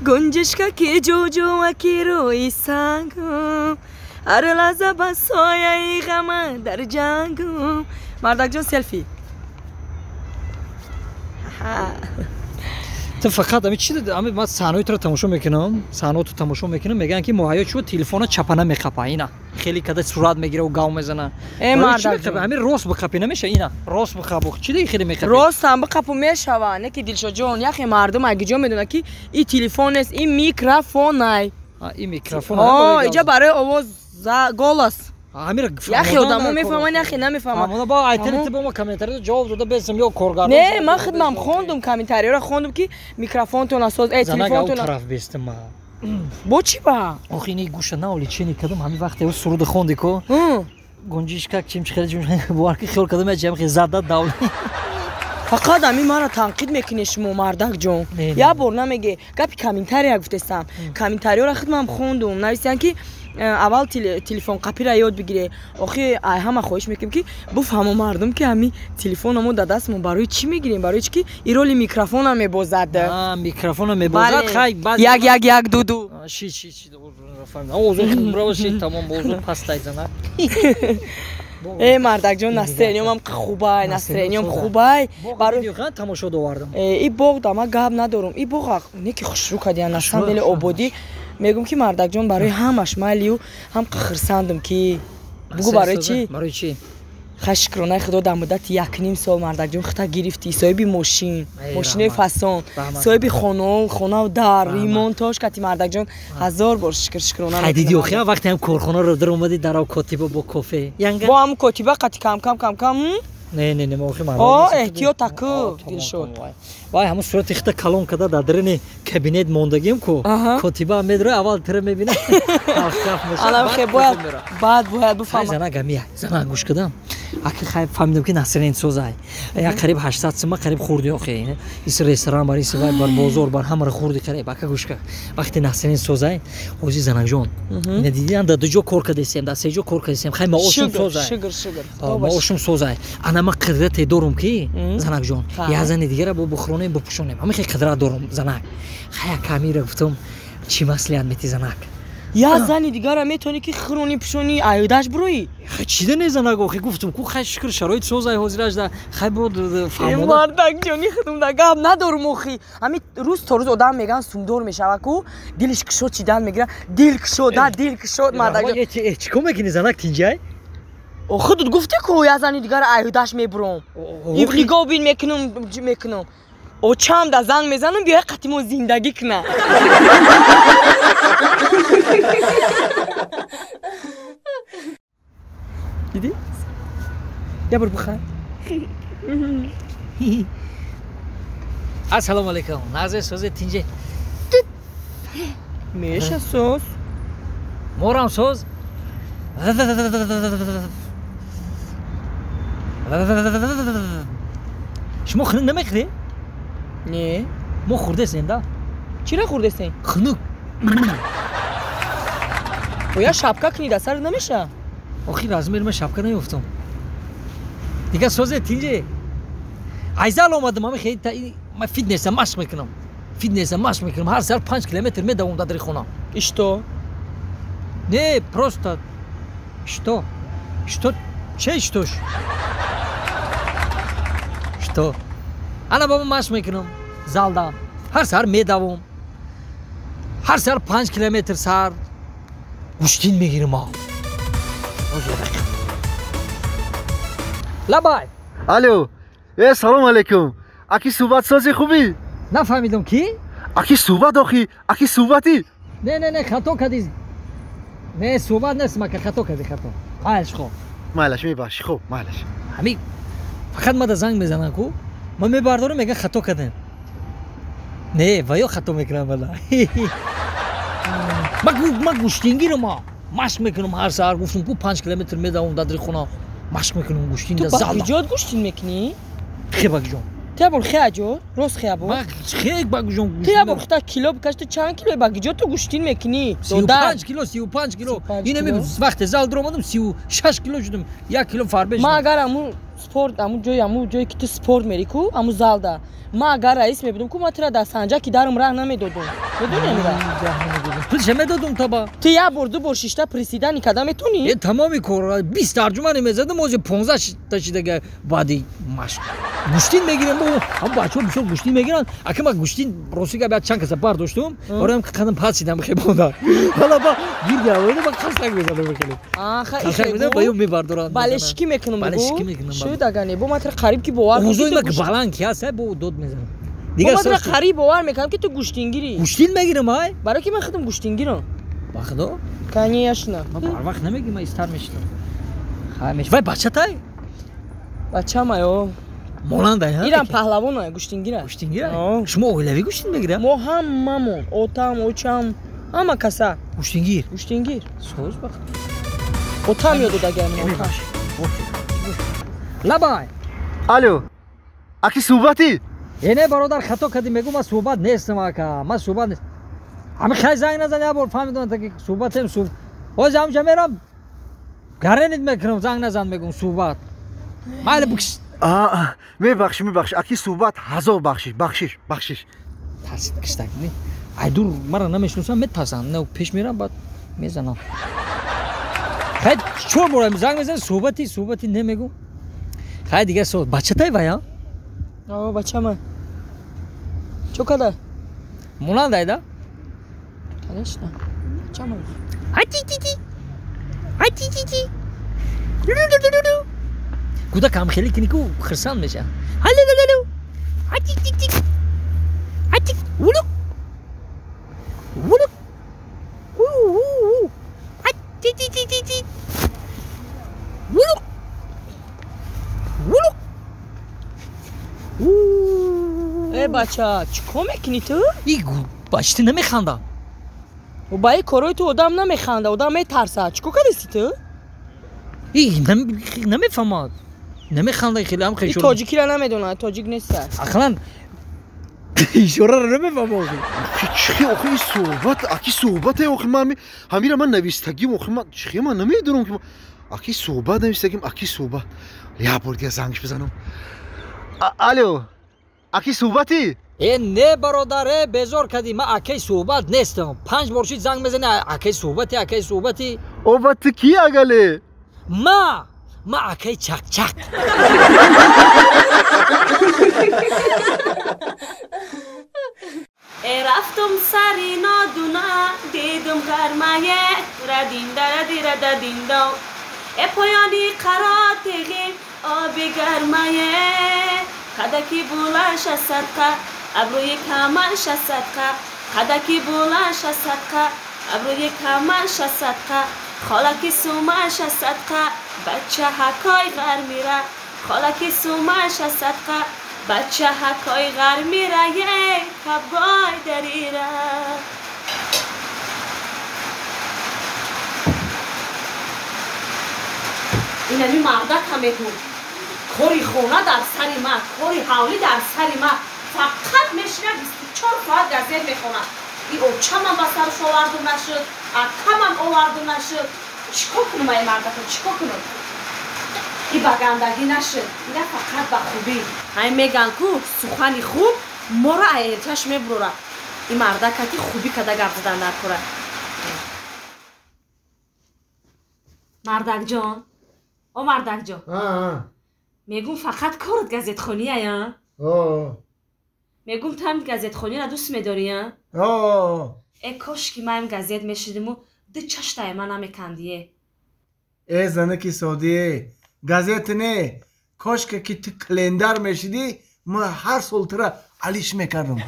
Гунҷишка ки ҷуҷӯаки рӯи сангум, ҳар лаҳза ба сояи ғама дар ҷангум. Мардакҷон, селфи. Ту фақат ами чи ами ман саҳнаҳои туро тамошо мекунам, саҳнаҳото тамошо мекунам, мегӯянд ки Муҳайё чӯ телефона чапана мехапа, ина хеле када сурат мегира гав мезана. Э, мардак, ами рост бихапи намеша, ина рост бихапу, чи диги хеле мехапи? Ростам бихапу мешава, не ки Дилшодҷон, яхе мардум агиҷо медонад ки и телефон нест, и микрофонай. И микрофон. О, иҷа барои овоз, голос. Яхе одамо мефаҳманд, яхе намефаҳманд. Ба айтели ту ба ма комментариро ҷавоб дода бесам ё коргардон. Не, ман худмам хондум, комментариёро хондум ки микрофонтон асоз, э, телефонтон. Тараф бестам ма. Бо чӣ ба? Охи ини гӯша наоли чени кадам, ҳамин вақте ӯ суруд хонди ко. Гунҷишкак чим чихел чим бовар ки хиёл кадам ячам хе зада давли. Фақат ҳамин маро танқид мекунед шумо, мардакҷон. Як бор намеге гапи комментария гуфтестам. Комментариёро худмам хондум, нависиянд ки аввал телефон қапира ёд бигире. Охи ай ҳама хоҳиш мекунем ки буфаҳмо мардум ки ҳами телефонамо дар дастмо барои чӣ мегирем, барои чӣ ки и роли микрофона мебозад. Микрофона мебозад, хай. Як, як, як, ду, ду. Ши, ши, ши, овозо тамом, овозо пастай зана. Э, мардакҷон, настроениёмам хубай, настроениём хубай. Барои тамошо довардам. И боғ да ма гап надорум, и боғ не ки хушрӯ кардиян, на самом деле ободӣ. Мегӯм ки мардакҷон, барои ҳамаш майлию ҳам хирсандум ки бугӯ барои чӣ? Барои чӣ? Хай, шукронаи худо, дар муддати якним сол, мардакҷон, хита гирифтӣ, соҳиби мошин, мошинои фасон, соҳиби хонаву дар ремонтош кати. Мардакҷон, ҳазор бор шукр, шукрона. Хай, диди охи вақте ҳам корхонаро дар омадӣ, дарав котиба бо кофе. Бо ҳам котиба қати кам кам кам кам. Не, не, не, охи ман. О, эҳтиёт таку, Дилшод. Вай ҳамун сурати хита калон када дар дарини кабинет мондагим ку, котиба медрои, аввал тира мебина. Анам хе бояд баъд бояд буфаҳмам. Зана гамия, зана гӯш кадам. Аки хай фаҳмидам ки насрин созай. Як қариб 800 сима қариб хурди охи. Ис ресторан бар, ис вай бар, бозор бар, ҳамаро хурди қариб. Ака гӯш ка. Вақте насрин созай, ҳози занакҷон. Ина дидиам дар ду ҷо кор кардесем, дар се ҷо кор кардесем. Хай маошум созай. Шукр, шукр. Маошум созай. Ана ман қудрате дорум ки занакҷон, як зани дигара бо бухронем, бупӯшонем. Ҳамин хел қудрат дорум, занак. Хай камира гуфтам, чӣ маслиҳат мети, занак? Як зани дигара метавонӣ ки хӯронӣ, пӯшонӣ, аюдаш бирӯӣ? Хай, чида не, занак, охи гуфтум ку, хай шукр, шароит созай ҳозираш да, хай бод фаҳмода. Мардакҷони, худум да гап надорум охи. Ҳамин рӯз то рӯз одам меган сумдор мешава ку, дилиш кушод чидан мегира, дил кушод, да, дил кушод, мардакҷон. Чӣ кор мекунӣ, занак, тинҷай? Худут гуфтӣ ку як зани дигара аюдаш мебурам, нигоҳ бин мекунам, мекунам. Очам да занг мезанам, биёя қатимо зиндагӣ куна. Дидӣ? Я бор биханд. Ассалому алайкум, назе, созе, тинҷе? Меша соз. Морам соз. Шумо хунук намехӯред? Не. Мо хӯрдесем да. Чира хӯрдесем? Хунук. Оя шапка кунӣ, дар сар намеша? Охи размер ман шапка наёфтам. Дига созе, тинҷе? Айзал омадам, ами хеле ман фитнеса машқ мекунам. Фитнеса машқ мекунам, ҳар сар 5 километр медавам дар дари хона. И что? Не, просто что? Что? Че что? Что? Ана баба машқ мекунам залда. Ҳар сар медавам. Ҳар сар 5 километр сар гӯштин мегирам. Лабай. Алло. Э, салом алейкум. Аки суҳбатсози хубӣ? Нафаҳмидам, ки? Аки суҳбат охи, аки суҳбатӣ. Не, не, не, хато кардӣ. Не, суҳбат нест, мака, хато кардӣ, хато. Майлаш, хоб. Майлаш, мебахшӣ, хоб, майлаш. Ҳамин фақат мада занг мезанам ку, ман мебардорам, мегӯян хато кардем. Не, ва ё хато мекунам вала. Ман гӯштингирам, машқ мекунам ҳар саҳар, гуфтам ку 5 километр медавам дар дари хона, машқ мекунам гӯштин Ту да ба залда. куҷоат гӯштин мекунӣ? Хе багҷон. Ту як бор хе аҷо, рост хе або. Ман хе багҷон. Ту як бор хита кило бикаш, ту чанд кило ба куҷо ту гӯштин мекунӣ? 35 кило, 35 кило. 35 Инами кило? вақте зал дуромадам, 36 кило шудам, 1 кило фарбе Ман шудам. агар амун Спорт аму ҷое ки ту спорт мери ку, аму залда. Ма агар раис мебудум ку, ма тура дар санҷаки дарум раҳ намедодум. Медонӣ амира? Пулша медодум таба. Ту як бор ду бор шишта приседани када метонӣ? Э тамоми кор 20 тарҷума намезадам, ози 15 та шидага баъди машқ. Гӯштин мегирам, ҳам бачаҳо бисёр гӯштин мегиранд. Ака ма гӯштин рости гап як чанд каса бардоштум, бароям қадам пасидам хебонда. Ҳала ба гирди ҳавоида ба қасак мезадам хеле. Қасак мезадам ба ё мебардоранд. Балешикӣ мекунам. Балешикӣ мекунам. Шуд ага не, бо ма тура қариб ки бовар. Узои ма баланд ки ҳаст, бо дод мезанам. Дигар ма тура қариб бовар мекунам ки ту гӯштингирӣ. Гӯштин мегирам ай? Барои ки ман худам гӯштингирам. Ба худо? Конечно. Ман бар вақт намегирам, ман истар мешидам. Хай меш. Вай бачатай? Бачамай о. Монандай, ҳа? Ирам паҳлавонай, гӯштингира. Гӯштингира? Шумо оилавӣ гӯштин мегирам? Мо ҳамамон, отам, очам, ҳама каса. Гӯштингир? Гӯштингир. Соз ба худо. Отам ёд додагиам, отам. Лабай. Алло. Аки суҳбатӣ? Э не бародар, хато кардӣ, мегӯ ман суҳбат нестам ака, ман суҳбат нест. Ҳами хай занг назан, як бор фаҳмидам ки суҳбатем суҳбат. Ҳозир ҳамҷа мерам гаренит мекунам, занг назан мегӯм суҳбат. Майли бикш. Мебахши, мебахши. Аки суҳбат ҳазор бахшиш, бахшиш, бахшиш. Тарсид киштак, не? Ай дур мара намешиносам, метарсам. Не пеш мерам, баъд мезанам. Хай чор бор занг мезанам, суҳбати, суҳбати намегӯм. Хай дигар суҳбат. Бачатай вая? О, бачама. Чо када? Монандай да? Конечно. Бачама. Ати-ти-ти. Ати-ти-ти. Кӯдак ҳам хеле кини ку хирсанд мешавад. Ҳаллалалу. Ати-ти-ти. Ати. Улук. Улук. У-у-у. Ати-ти-ти-ти. Улук. Улук. Э бача, чӣ кор мекунӣ ту? И бача ту намеханда. Ба ин корҳои ту одам намеханда, одам метарсад. Чӣ кор кардасти ту? И намефаҳмад. Намеханда хеле ҳам хеле. Тоҷикиро намедонад, тоҷик нест. Ақлан ишораро намефаҳмад. Чӣ охи ин суҳбат, аки суҳбате охи ман ҳамира ман навистагим охи ман чӣ ман намедонам ки аки суҳбат навистагим, аки суҳбат. Як бор дигар зангш бизанам. Алло, аки суҳбатӣ? Э не бародар, э безор кардӣ, ман акаи суҳбат нестам. 5 бор шид занг мезанӣ, акаи суҳбатӣ, акаи суҳбатӣ. Оба ту кӣ агале? Ма акаи чақчақ. Э рафтум сари нодуна, дидум гармае, радиндарадирададиндо. Э поёни қаротиғим оби гармае. Қадаки булаша садқа, абрӯи камаша садқа. Қадаки булаша садқа, абрӯи камаша садқа. Холаки сумаша садқа, бача ҳакои ғар мира. Холаки сумаша садқа, бача ҳакои ғар мира. Е кабгой дарира. Инами мардак ҳам мегӯ. Кори хона дар сари ма, кори ҳавлӣ дар сари ма. Фақат мешина 24 соат газет мехонад. И очамам ба сарш овардум нашуд, акамам овардум нашуд. Чӣ кор кунам ай мардака, чӣ кор кунам? И ба гандагӣ нашуд, ина фақат ба хубӣ. Ай меган ку сухани хуб моро ай эрчаш мебурорад. И мардака ки хубӣ када гап задан дар кора. Мардакҷон, о мардакҷон. Мегум фақат корат газетхония, я? Мегум ту ҳам газетхониро дӯст медорӣ, я? Э кош ки маем газет мешидиму ду чаштае ма намекандие. Э занаки содие, газет не, кошка ки ту календар мешидӣ, ма ҳар сол тура алиш мекардам.